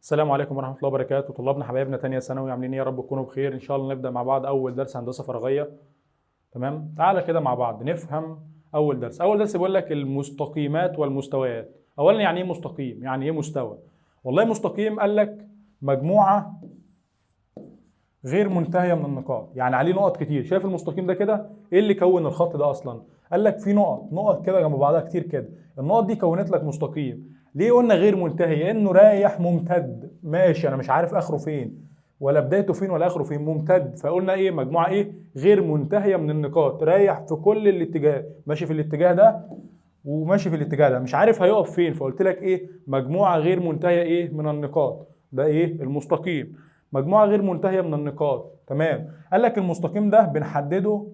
السلام عليكم ورحمة الله وبركاته. طلابنا حبايبنا تانية ثانوي، عاملين ايه؟ يا رب تكونوا بخير. ان شاء الله نبدأ مع بعض اول درس هندسة فراغية. تمام، تعالى كده مع بعض نفهم اول درس. اول درس بيقول لك المستقيمات والمستويات. اولا يعني ايه مستقيم؟ يعني ايه مستوى؟ والله مستقيم قال لك مجموعة غير منتهية من النقاط، يعني عليه نقط كتير. شايف المستقيم ده كده؟ ايه اللي كون الخط ده اصلا؟ قال لك في نقط، نقط كده جنب بعضها كتير كده، النقط دي كونت لك مستقيم. ليه قلنا غير منتهي؟ لانه رايح ممتد ماشي، انا مش عارف اخره فين ولا بدايته فين ولا اخره فين، ممتد. فقلنا ايه؟ مجموعة ايه؟ غير منتهية من النقاط، رايح في كل الاتجاهات، ماشي في الاتجاه ده وماشي في الاتجاه ده، مش عارف هيقف فين. فقلت لك ايه؟ مجموعة غير منتهية ايه؟ من النقاط. ده ايه؟ المستقيم، مجموعة غير منتهية من النقاط. تمام. قال لك المستقيم ده بنحدده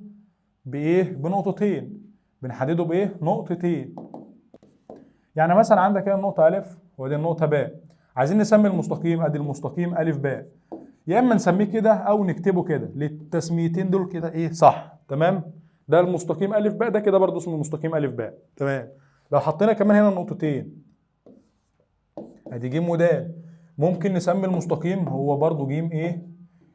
بايه؟ بنقطتين. بنحدده بايه؟ نقطتين. يعني مثلا عندك هنا النقطة ألف ودي النقطة باء، عايزين نسمي المستقيم، ادي المستقيم ألف باء، يا اما نسميه كده او نكتبه كده، للتسميتين دول كده ايه؟ صح. تمام، ده المستقيم ألف باء، ده كده برضه اسمه مستقيم ألف باء. تمام. لو حطينا كمان هنا النقطتين ادي جيم ودال، ممكن نسمي المستقيم هو برضه جيم ايه؟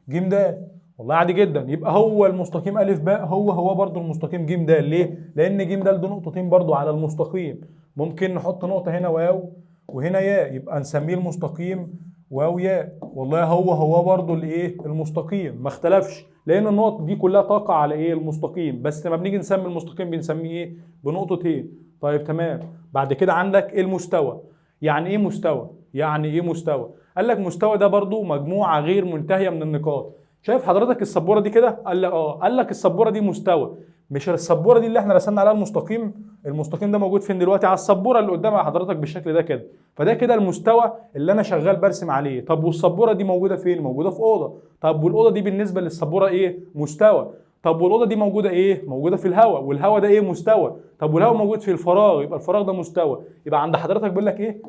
جيم دال. والله عادي جدا. يبقى هو المستقيم ألف باء هو هو برضه المستقيم جيم دال. ليه؟ لأن جيم دال دول نقطتين برضه على المستقيم. ممكن نحط نقطة هنا واو وهنا ياء، يبقى نسميه المستقيم واو ياء. والله هو هو برضه الايه؟ المستقيم، ما اختلفش، لأن النقط دي كلها تقع على ايه؟ المستقيم. بس لما بنيجي نسمي المستقيم بنسميه ايه؟ بنقطتين. طيب تمام. بعد كده عندك المستوى. يعني ايه مستوى؟ يعني ايه مستوى؟ قال لك مستوى ده برضو مجموعة غير منتهية من النقاط. شايف حضرتك السبورة دي كده؟ قال لك اه. قال لك السبورة دي مستوى، مش السبورة دي اللي احنا رسمنا عليها المستقيم. المستقيم ده موجود فين دلوقتي؟ على السبورة اللي قدام حضرتك بالشكل ده كده. فده كده المستوى اللي انا شغال برسم عليه. طب والسبورة دي موجودة فين؟ موجودة في أوضة. طب والأوضة دي بالنسبة للسبورة ايه؟ مستوى. طب والأوضة دي موجودة ايه؟ موجودة في الهواء، والهواء ده ايه؟ مستوى. طب والهواء موجود في الفراغ، يبقى الفراغ ده مستوى. يبقى عند حضرتك بيقول لك ايه؟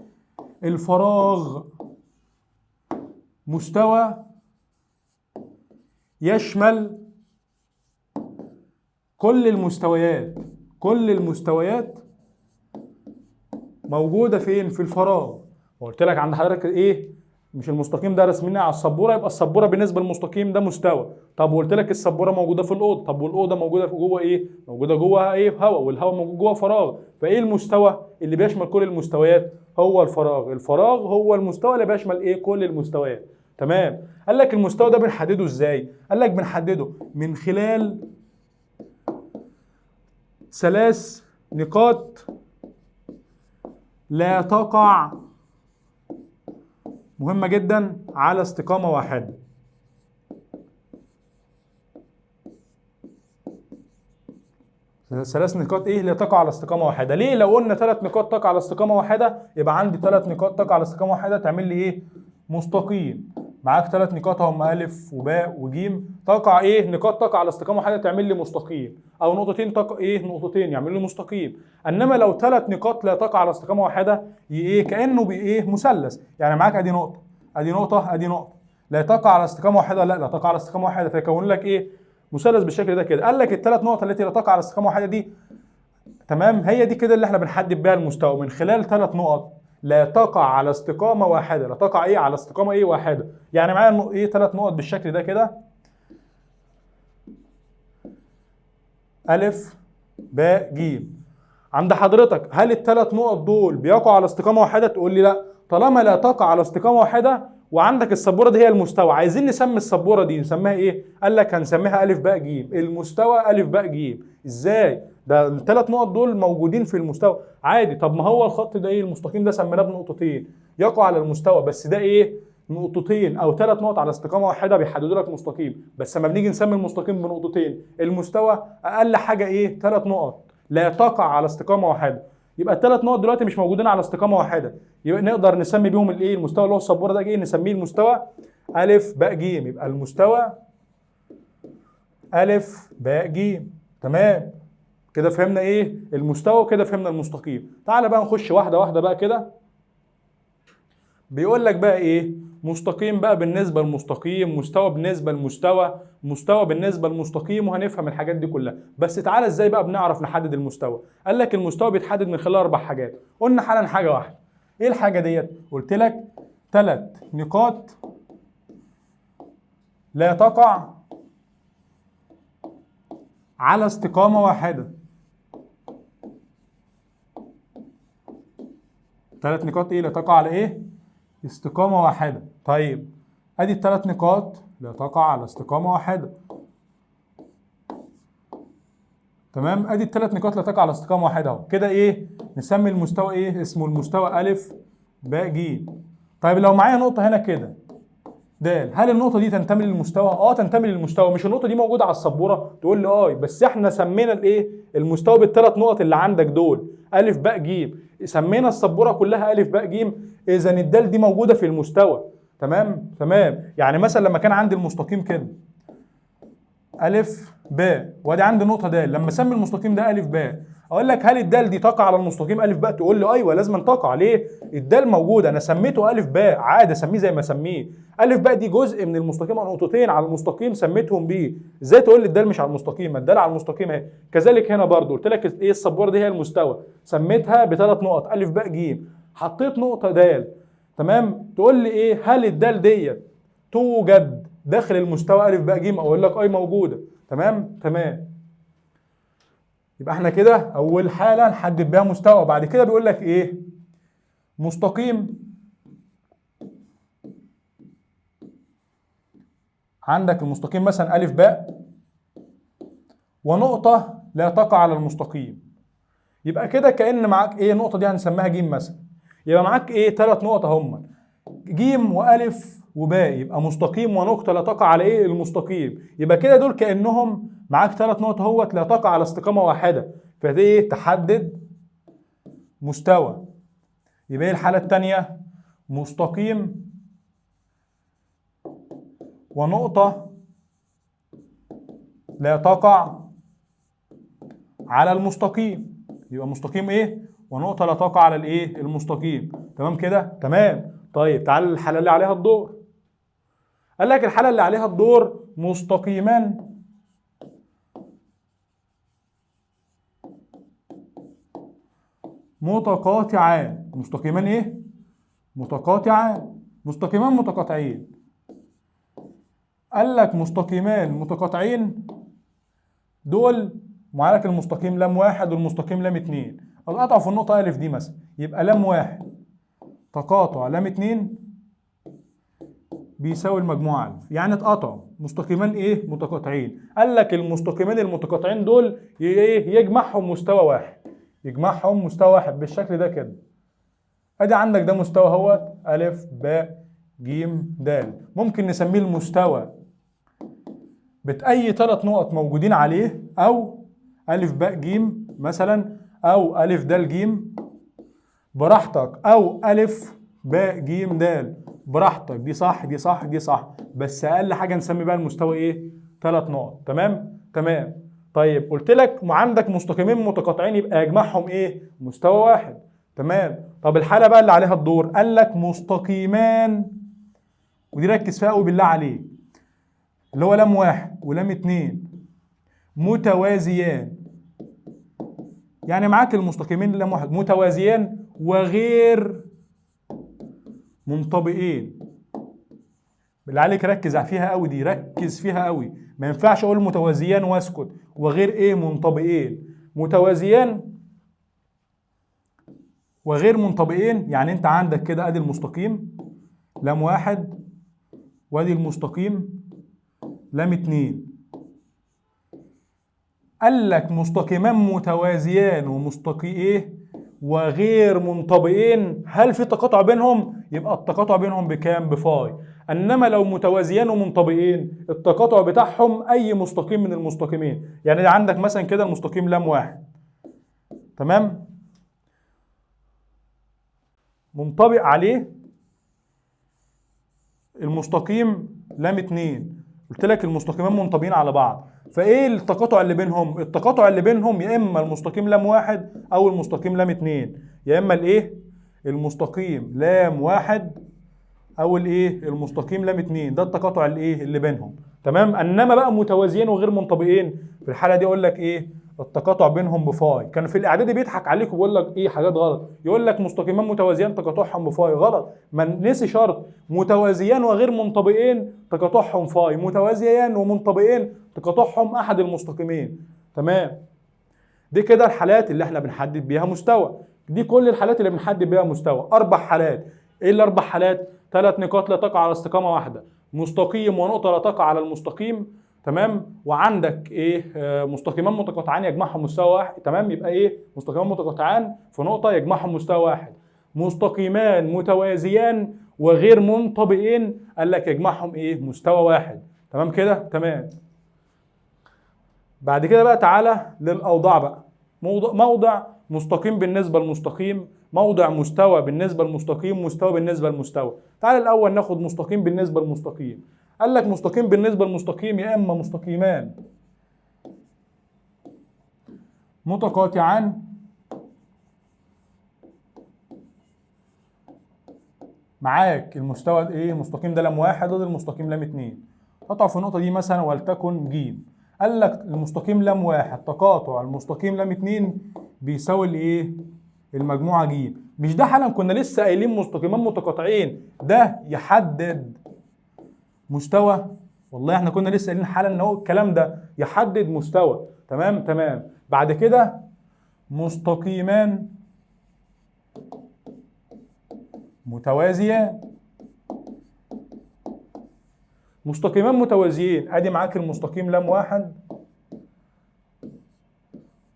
الفراغ مستوى يشمل كل المستويات. كل المستويات موجودة فين؟ في الفراغ. وقلت لك عند حضرتك ايه؟ مش المستقيم ده رسميناه على السبورة، يبقى السبورة بالنسبة للمستقيم ده مستوى. طب وقلت لك السبورة موجودة في الأوضة، طب والأوضة موجودة في جوه ايه؟ موجودة جوه ايه؟ في هواء، والهواء موجود جوه فراغ. فايه المستوى اللي بيشمل كل المستويات؟ هو الفراغ. الفراغ هو المستوى اللي بيشمل ايه؟ كل المستويات. تمام. قال لك المستوى ده بنحدده ازاي؟ قال لك بنحدده من خلال 3 نقاط لا تقع، مهمة جدا، على استقامة واحدة. 3 نقاط ايه؟ لا تقع على استقامة واحدة. ليه؟ لو قلنا 3 نقاط تقع على استقامة واحدة، يبقى عندي 3 نقاط تقع على استقامة واحدة تعمل لي ايه؟ مستقيم. معاك 3 نقاط هم ألف وباء وجيم، تقع ايه؟ نقاط تقع على استقامة واحدة تعمل لي مستقيم، أو نقطتين تقع ايه؟ نقطتين يعمل لي مستقيم. إنما لو 3 نقاط لا تقع على استقامة واحدة، ايه؟ كأنه بايه؟ مثلث. يعني معاك أدي نقطة، أدي نقطة، أدي نقطة، لا تقع على استقامة واحدة، لا، لا تقع على استقامة واحدة، فيكون لك ايه؟ مثلث بالشكل ده كده. قال لك الثلاث نقط التي لا تقع على استقامة واحدة دي، تمام، هي دي كده اللي احنا بنحدد بيها المستوى، من خلال 3 نقط لا تقع على استقامة واحدة. لا تقع ايه؟ على استقامة ايه؟ واحدة. يعني معايا ايه؟ 3 نقط بالشكل ده كده، ألف باء جيم. عند حضرتك هل الثلاث نقط دول بيقعوا على استقامة واحدة؟ تقول لي لا، طالما لا تقع على استقامة واحدة وعندك السبورة دي هي المستوى، عايزين نسمي السبورة دي نسميها ايه؟ قال لك هنسميها ألف باء جيم. المستوى ألف باء جيم. ازاي؟ ده الثلاث نقط دول موجودين في المستوى عادي. طب ما هو الخط ده ايه؟ المستقيم ده سميناه بنقطتين يقع على المستوى، بس ده ايه؟ نقطتين او 3 نقط على استقامة واحدة بيحددوا لك مستقيم. بس لما بنيجي نسمي المستقيم بنقطتين، المستوى اقل حاجة ايه؟ 3 نقط لا تقع على استقامة واحدة. يبقى الثلاث نقط دلوقتي مش موجودين على استقامة واحدة، يبقى نقدر نسمي بيهم الايه؟ المستوى اللي هو السبورة ده ايه؟ نسميه المستوى ألف باء جيم. يبقى المستوى ألف باء جيم. تمام كده، فهمنا ايه المستوى وكده فهمنا المستقيم. تعالى بقى نخش واحدة واحدة بقى كده. بيقول لك بقى ايه؟ مستقيم بقى بالنسبة للمستقيم، مستوى بالنسبة للمستوى، مستوى بالنسبة للمستقيم، وهنفهم الحاجات دي كلها. بس تعالى ازاي بقى بنعرف نحدد المستوى؟ قال لك المستوى بيتحدد من خلال 4 حاجات. قلنا حالا حاجة واحدة. ايه الحاجة ديت؟ قلت لك 3 نقاط لا تقع على استقامة واحدة. 3 نقاط ايه؟ لا تقع على ايه؟ استقامة واحدة. طيب ادي ال3 نقاط لا تقع على استقامة واحدة. تمام، ادي ال3 نقاط لا تقع على استقامة واحدة اهو. كده ايه؟ نسمي المستوى ايه؟ اسمه المستوى أ ب ج. طيب لو معايا نقطة هنا كده د، هل النقطة دي تنتمي للمستوى؟ تنتمي للمستوى. مش النقطة دي موجودة على السبورة؟ تقول لي بس احنا سمينا الايه؟ المستوى بالثلاث نقط اللي عندك دول أ ب ج، سمينا السبورة كلها أ ب ج، إذا الدال دي موجودة في المستوى. تمام؟ تمام. يعني مثلا لما كان عندي المستقيم كده أ ب وادي عندي نقطة د، لما اسمي المستقيم ده أ ب، اقول لك هل الدال دي تقع على المستقيم أ ب؟ تقول لي ايوه لازم تقع. ليه؟ الدال موجودة، انا سميته أ ب، عادي اسميه زي ما اسميه. أ ب دي جزء من المستقيم، نقطتين على المستقيم سميتهم ب. ازاي تقول لي الدال مش على المستقيم؟ ما الدال على المستقيم اهي. كذلك هنا برضو قلت لك ايه؟ السبوره دي هي المستوى، سميتها بثلاث نقط أ ب ج، حطيت نقطة د. تمام؟ تقول لي ايه؟ هل الدال ديت توجد داخل المستوى أ ب ج؟ اقول لك اي موجودة. تمام؟ تمام. يبقى احنا كده اول حاله نحدد بيها مستوى. بعد كده بيقول لك ايه؟ مستقيم، عندك المستقيم مثلا أ ب ونقطة لا تقع على المستقيم. يبقى كده كأن معاك ايه؟ النقطة دي هنسميها ج مثلا. يبقى معاك ايه؟ 3 نقط هم ج وألف وباء، يبقى مستقيم ونقطة لا تقع على ايه؟ المستقيم. يبقى كده دول كأنهم معاك 3 نقط اهوت لا تقع على استقامة واحدة، فدي ايه؟ تحدد مستوى. يبقى ايه الحالة التانية؟ مستقيم ونقطة لا تقع على المستقيم. يبقى مستقيم ايه؟ ونقطة لا تقع على الايه؟ المستقيم. تمام كده؟ تمام. طيب تعال للحالة اللي عليها الدور. قال لك الحالة اللي عليها الدور مستقيمان متقاطعان. مستقيمان ايه؟ متقاطعان. مستقيمان متقاطعين. قال لك مستقيمان متقاطعين دول معاك المستقيم لام 1 والمستقيم لام 2، القطع في النقطة أ دي مثلا، يبقى لام 1 تقاطع لام 2 بيساوي المجموعة أ، يعني اتقطعوا مستقيمان ايه؟ متقاطعين. قال لك المستقيمان المتقاطعين دول ايه؟ يجمعهم مستوى واحد، يجمعهم مستوى واحد بالشكل ده كده. ادي عندك ده مستوى اهوت أ ب ج د، ممكن نسميه المستوى بأي 3 نقط موجودين عليه، او أ ب ج مثلا، او أ د ج براحتك، او أ ب ج د براحتك، دي صح دي صح دي صح، بس اقل حاجة نسمي بقى المستوى ايه؟ 3 نقط. تمام؟ تمام. طيب قلت لك عندك مستقيمين متقاطعين يبقى يجمعهم ايه؟ مستوى واحد. تمام. طب الحالة بقى اللي عليها الدور، قال لك مستقيمان، ودي ركز فيها قوي بالله عليك، اللي هو لام 1 ولام 2 متوازيان، يعني معاك المستقيمين لام 1 متوازيان وغير منطبقين. بالله عليك ركز فيها قوي دي، ركز فيها قوي، ما ينفعش اقول متوازيان واسكت، وغير ايه؟ منطبقين. متوازيان وغير منطبقين، يعني انت عندك كده ادي المستقيم لام 1 وادي المستقيم لام 2. قال لك مستقيمان متوازيان ومستقي ايه؟ وغير منطبقين، هل في تقاطع بينهم؟ يبقى التقاطع بينهم بكام؟ بفاي. انما لو متوازيان ومنطبقين التقاطع بتاعهم اي مستقيم من المستقيمين، يعني عندك مثلا كده المستقيم لام 1، تمام، منطبق عليه المستقيم لام 2، قلت لك المستقيمان منطبقين على بعض، فايه التقاطع اللي بينهم؟ التقاطع اللي بينهم يا اما المستقيم لام 1 او المستقيم لام 2، يا اما الايه؟ المستقيم لام 1 او الايه؟ المستقيم لام 2، ده التقاطع الايه اللي بينهم. تمام. انما بقى متوازيين وغير منطبقين في الحالة دي اقول لك ايه؟ التقاطع بينهم بفاي. كان في الاعدادي بيضحك عليك وبيقول لك ايه حاجات غلط، يقول لك مستقيمان متوازيان تقاطعهم بفاي، غلط. ما نسي شرط متوازيان وغير منطبقين تقاطعهم فاي، متوازيان ومنطبقين تقاطعهم احد المستقيمين. تمام، دي كده الحالات اللي احنا بنحدد بيها مستوى، دي كل الحالات اللي بنحدد بيها مستوى. 4 حالات. ايه ال4 حالات؟ 3 نقاط لا تقع على استقامة واحدة، مستقيم ونقطة لا تقع على المستقيم، تمام، وعندك ايه مستقيمان متقاطعان يجمعهم مستوى واحد، تمام، يبقى ايه مستقيمان متقاطعان في نقطة يجمعهم مستوى واحد، مستقيمان متوازيان وغير منطبقين قال لك يجمعهم ايه مستوى واحد. تمام كده؟ تمام. بعد كده بقى تعالى للاوضاع بقى. موضع مستقيم بالنسبة للمستقيم، موضع مستوى بالنسبة للمستقيم، مستوى بالنسبة للمستوى. تعالى الاول ناخد مستقيم بالنسبة للمستقيم. قال لك مستقيم بالنسبة للمستقيم يا اما مستقيمان متقاطعان معاك المستوى ايه المستقيم ده لام 1 وده المستقيم لام 2، تقطع في النقطة دي مثلا ولتكن ج. قال لك المستقيم لام 1 تقاطع المستقيم لام 2 بيساوي الايه المجموعة ج. مش ده حالا كنا لسه قايلين مستقيمان متقاطعين ده يحدد مستوى؟ والله احنا كنا لسه قايلين حالا ان هو الكلام ده يحدد مستوى. تمام تمام. بعد كده مستقيمان متوازيان، مستقيمان متوازيين، ادي معاك المستقيم لام 1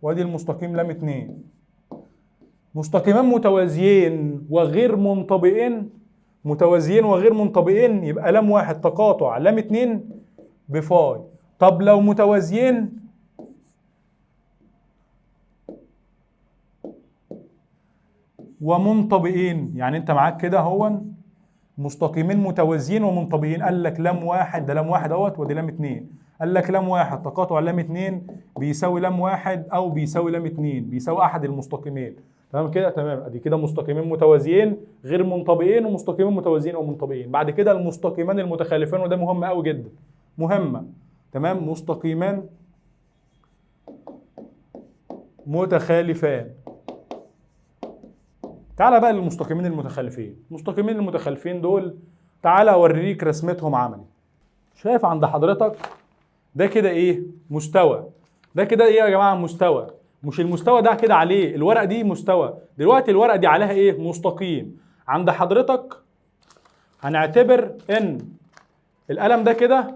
وادي المستقيم لام 2، مستقيمان متوازيين وغير منطبقين، متوازيين وغير منطبقين يبقى لام 1 تقاطع لام 2 بفاي. طب لو متوازيين ومنطبقين، يعني انت معاك كده اهو مستقيمين متوازيين ومنطبقين، قال لك لام 1 ده لام 1 اهوت ودي لام 2، قال لك لام 1 تقاطع لام 2 بيساوي لام 1 او بيساوي لام 2، بيساوي احد المستقيمين. تمام كده؟ تمام. ادي كده مستقيمين متوازيين غير منطبقين ومستقيمين متوازيين ومنطبقين. بعد كده المستقيمان المتخالفان، وده مهم قوي جدا، مهمة. تمام، مستقيمان متخالفان. تعالى بقى للمستقيمين المتخالفين. المستقيمين المتخالفين دول تعالى اوريك رسمتهم عملي. شايف عند حضرتك ده كده ايه مستوى، ده كده ايه يا جماعة مستوى، مش المستوى ده كده عليه الورقة دي مستوى، دلوقتي الورقة دي عليها ايه مستقيم. عند حضرتك هنعتبر ان القلم ده كده،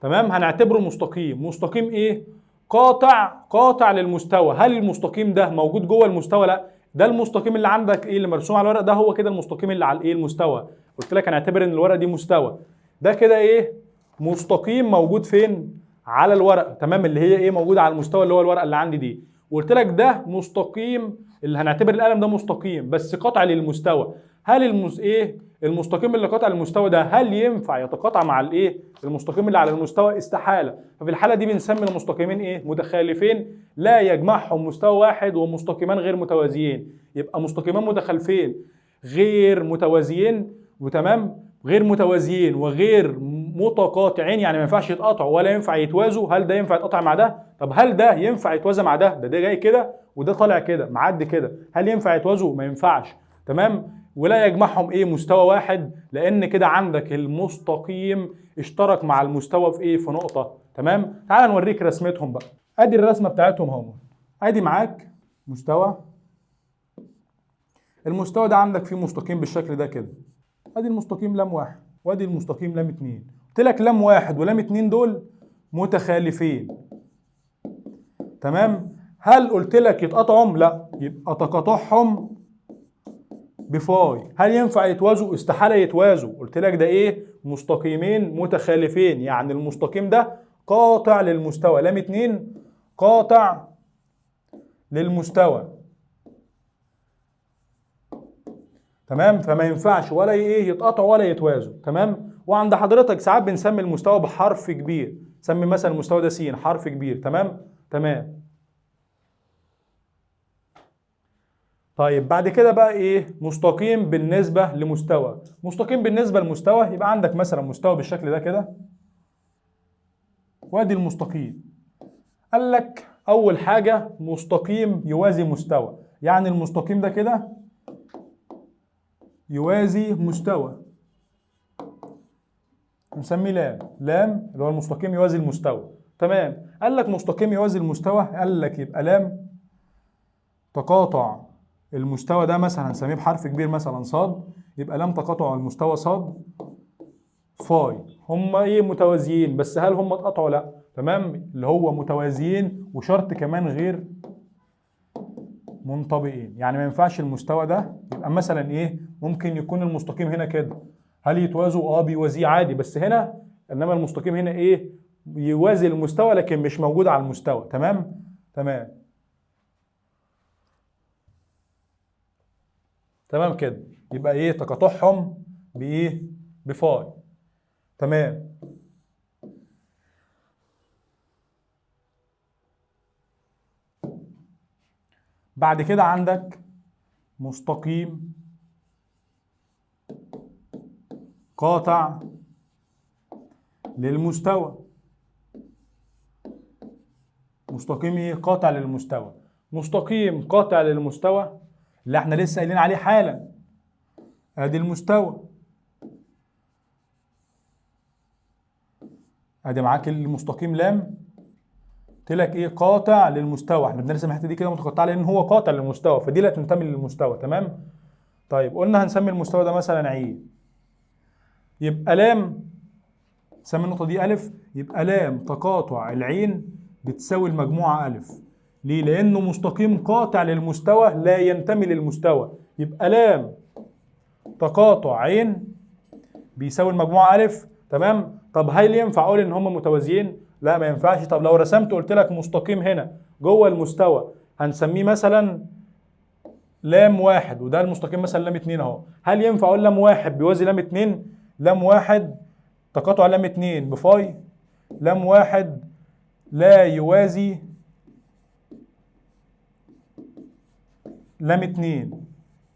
تمام، هنعتبره مستقيم. مستقيم ايه؟ قاطع، قاطع للمستوى. هل المستقيم ده موجود جوه المستوى؟ لا، ده المستقيم اللي عندك ايه اللي مرسوم على الورق ده هو كده المستقيم اللي على الايه المستوى. قلت لك هنعتبر ان الورقة دي مستوى، ده كده ايه مستقيم موجود فين؟ على الورقة، تمام، اللي هي ايه موجودة على المستوى اللي هو الورقة اللي عندي دي. وقلت لك ده مستقيم اللي هنعتبر القلم ده مستقيم بس قاطع للمستوى. هل ايه المستقيم اللي قاطع للمستوى ده هل ينفع يتقاطع مع الايه المستقيم اللي على المستوى؟ استحالة. ففي الحالة دي بنسمي المستقيمين ايه متخالفين لا يجمعهم مستوى واحد ومستقيمان غير متوازيين. يبقى مستقيمان متخالفين غير متوازيين، وتمام، غير متوازيين وغير متقاطعين، يعني ما ينفعش يتقاطعوا ولا ينفع يتوازوا. هل ده ينفع يتقاطع مع ده؟ طب هل ده ينفع يتوازى مع ده؟ ده جاي كده وده طالع كده معدي كده، هل ينفع يتوازوا؟ ما ينفعش. تمام، ولا يجمعهم ايه مستوى واحد، لان كده عندك المستقيم اشترك مع المستوى في ايه في نقطة. تمام، تعال نوريك رسمتهم بقى. ادي الرسمة بتاعتهم اهو. ادي معاك مستوى، المستوى ده عندك فيه مستقيم بالشكل ده كده، ادي المستقيم لام 1 وادي المستقيم لام 2. قلت لك لام 1 ولام 2 دول متخالفين. تمام، هل قلت لك يتقاطعهم؟ لا، يبقى تقاطعهم بفاي. هل ينفع يتوازوا؟ استحالة يتوازوا. قلت لك ده ايه مستقيمين متخالفين، يعني المستقيم ده قاطع للمستوى، لام 2 قاطع للمستوى. تمام، فما ينفعش ولا ايه يتقطعوا ولا يتوازوا. تمام، وعند حضرتك ساعات بنسمي المستوى بحرف كبير، سمي مثلا المستوى ده س حرف كبير. تمام تمام. طيب بعد كده بقى ايه مستقيم بالنسبة لمستوى. مستقيم بالنسبة لمستوى يبقى عندك مثلا مستوى بالشكل ده كده، وادي المستقيم. قال لك اول حاجة مستقيم يوازي مستوى، يعني المستقيم ده كده يوازي مستوى، نسميه لام، لام اللي هو المستقيم يوازي المستوى. تمام. قال لك مستقيم يوازي المستوى، قال لك يبقى لام تقاطع المستوى ده مثلا هنسميه بحرف كبير مثلا صاد، يبقى لام تقاطع المستوى صاد فاي. هما ايه؟ متوازيين، بس هل هما اتقطعوا؟ لا. تمام، اللي هو متوازيين وشرط كمان غير منطبقين، يعني ما ينفعش المستوى ده يبقى مثلا ايه، ممكن يكون المستقيم هنا كده، هل يتوازوا؟ بيوازيه عادي، بس هنا انما المستقيم هنا ايه؟ يوازي المستوى لكن مش موجود على المستوى. تمام تمام تمام كده، يبقى ايه؟ تقاطعهم بايه؟ بفاي. تمام. بعد كده عندك مستقيم قاطع للمستوى. مستقيم ايه؟ قاطع للمستوى. مستقيم قاطع للمستوى اللي احنا لسه قايلين عليه حالا، ادي المستوى، ادي معاك المستقيم لام، قلت لك ايه؟ قاطع للمستوى. احنا بنرسم الحتة دي كده متقطعه لان هو قاطع للمستوى، فدي لا تنتمي للمستوى. تمام. طيب قلنا هنسمي المستوى ده مثلا عين، يبقى لام، سمي النقطة دي الف، يبقى لام تقاطع العين بتساوي المجموعة الف. ليه؟ لانه مستقيم قاطع للمستوى لا ينتمي للمستوى، يبقى لام تقاطع عين بيساوي المجموعة الف. تمام. طب هل ينفع اقول ان هم متوازيين؟ لا ما ينفعش. طب لو رسمت قلت لك مستقيم هنا جوه المستوى هنسميه مثلا لام واحد، وده المستقيم مثلا لام اتنين اهو، هل ينفع اقول لام واحد بيوازي لام اتنين؟ لام واحد تقاطع لام اتنين بفاي، لام واحد لا يوازي لام اتنين،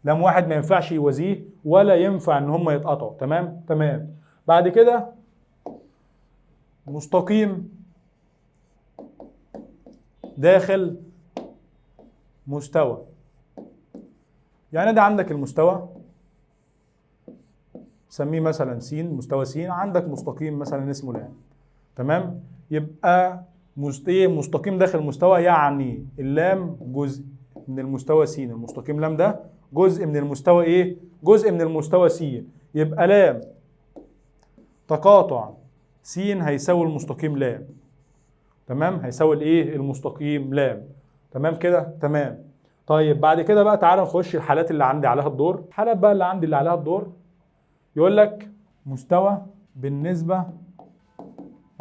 لام واحد ما ينفعش يوازيه ولا ينفع ان هم يتقطعوا. تمام تمام. بعد كده مستقيم داخل مستوى، يعني ده عندك المستوى سميه مثلا س، مستوى س، عندك مستقيم مثلا اسمه لام. تمام. يبقى مستقيم داخل مستوى، يعني اللام جزء من المستوى س، المستقيم لام ده جزء من المستوى ايه؟ جزء من المستوى س، يبقى لام تقاطع س هيساوي المستقيم لام. تمام، هيساوي الايه؟ المستقيم لام. تمام كده؟ تمام. طيب بعد كده بقى تعالى نخش الحالات اللي عندي عليها الدور. الحالات بقى اللي عندي اللي عليها الدور يقول لك مستوى بالنسبة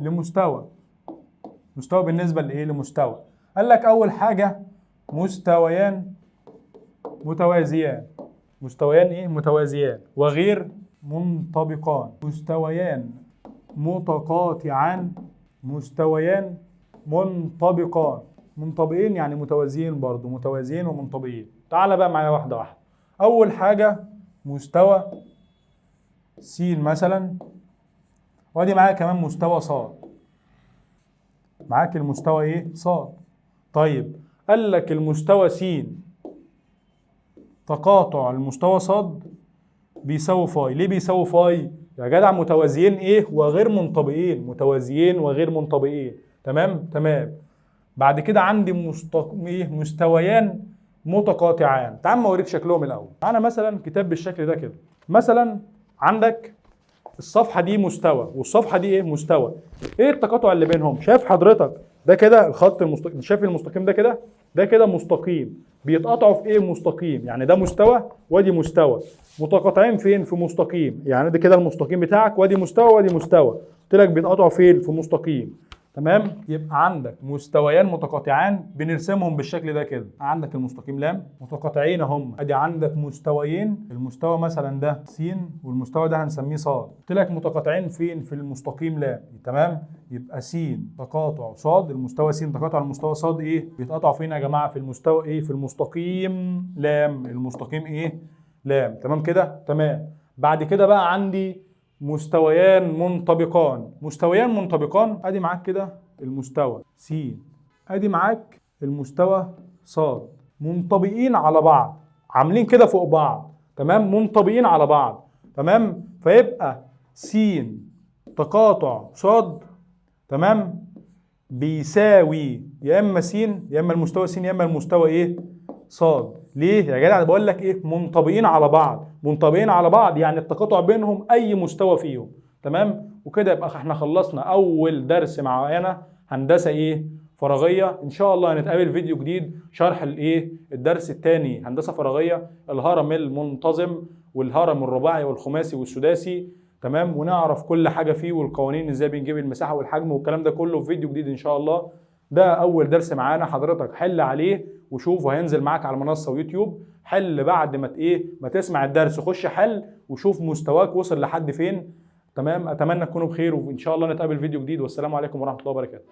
لمستوى. مستوى بالنسبة لايه؟ لمستوى. قال لك اول حاجة مستويان متوازيان. مستويان ايه؟ متوازيان وغير منطبقان. مستويان متقاطعان. مستويان منطبقان. منطبقين يعني متوازيين برضو، متوازيين ومنطبقين. تعالى بقى معايا واحدة واحدة. أول حاجة مستوى س مثلا، وادي معايا كمان مستوى ص، معاك المستوى ايه؟ ص. طيب قال لك المستوى س تقاطع المستوى ص بيساوي فاي. ليه بيساوي فاي؟ يا جدع متوازيين ايه؟ وغير منطبقين. متوازيين وغير منطبقين. تمام تمام. بعد كده عندي مستويان متقاطعان. تعال ما اوريك شكلهم الاول. انا مثلا كتاب بالشكل ده كده، مثلا عندك الصفحة دي مستوى والصفحة دي ايه؟ مستوى. ايه التقاطع اللي بينهم؟ شايف حضرتك ده كده الخط المستقيم، شايف المستقيم ده كده؟ ده كده مستقيم، بيتقاطعوا في ايه؟ مستقيم. يعني ده مستوى وادي مستوى، متقاطعين فين؟ في مستقيم. يعني ده كده المستقيم بتاعك وادي مستوى وادي مستوى، قلت لك بيتقاطعوا فين؟ في مستقيم. تمام. يبقى عندك مستويان متقاطعان بنرسمهم بالشكل ده كده. عندك المستقيم لام متقاطعين اهم، ادي عندك مستويين، المستوى مثلا ده س والمستوى ده هنسميه ص. قلت لك متقاطعين فين؟ في المستقيم لام. تمام. يبقى س تقاطع ص، المستوى س تقاطع المستوى ص ايه؟ بيتقاطعوا فين يا جماعة؟ في المستوى ايه؟ في المستقيم لام. المستقيم ايه؟ لام. تمام كده؟ تمام. بعد كده بقى عندي مستويان منطبقان. مستويان منطبقان، ادي معاك كده المستوى س ادي معاك المستوى ص، منطبقين على بعض، عاملين كده فوق بعض، تمام؟ منطبقين على بعض، تمام؟ فيبقى س تقاطع ص، تمام، بيساوي يا اما س يا اما المستوى س يا اما المستوى ايه؟ ص. ليه يا جدع؟ بقول لك ايه؟ منطبقين على بعض، منطبقين على بعض يعني التقاطع بينهم اي مستوى فيهم، تمام؟ وكده يبقى احنا خلصنا اول درس معانا هندسة ايه؟ فراغيه. ان شاء الله هنتقابل فيديو جديد شرح الايه؟ الدرس الثاني هندسة فراغيه، الهرم المنتظم والهرم الرباعي والخماسي والسداسي، تمام؟ ونعرف كل حاجة فيه والقوانين ازاي بنجيب المساحة والحجم والكلام ده كله في فيديو جديد ان شاء الله. ده اول درس معانا، حضرتك حل عليه وشوف، وهينزل معاك على المنصة ويوتيوب. حل بعد ما ايه؟ ما تسمع الدرس، خش حل وشوف مستواك وصل لحد فين، تمام؟ اتمنى تكونوا بخير، وان شاء الله نتقابل فيديو جديد، والسلام عليكم ورحمة الله وبركاته.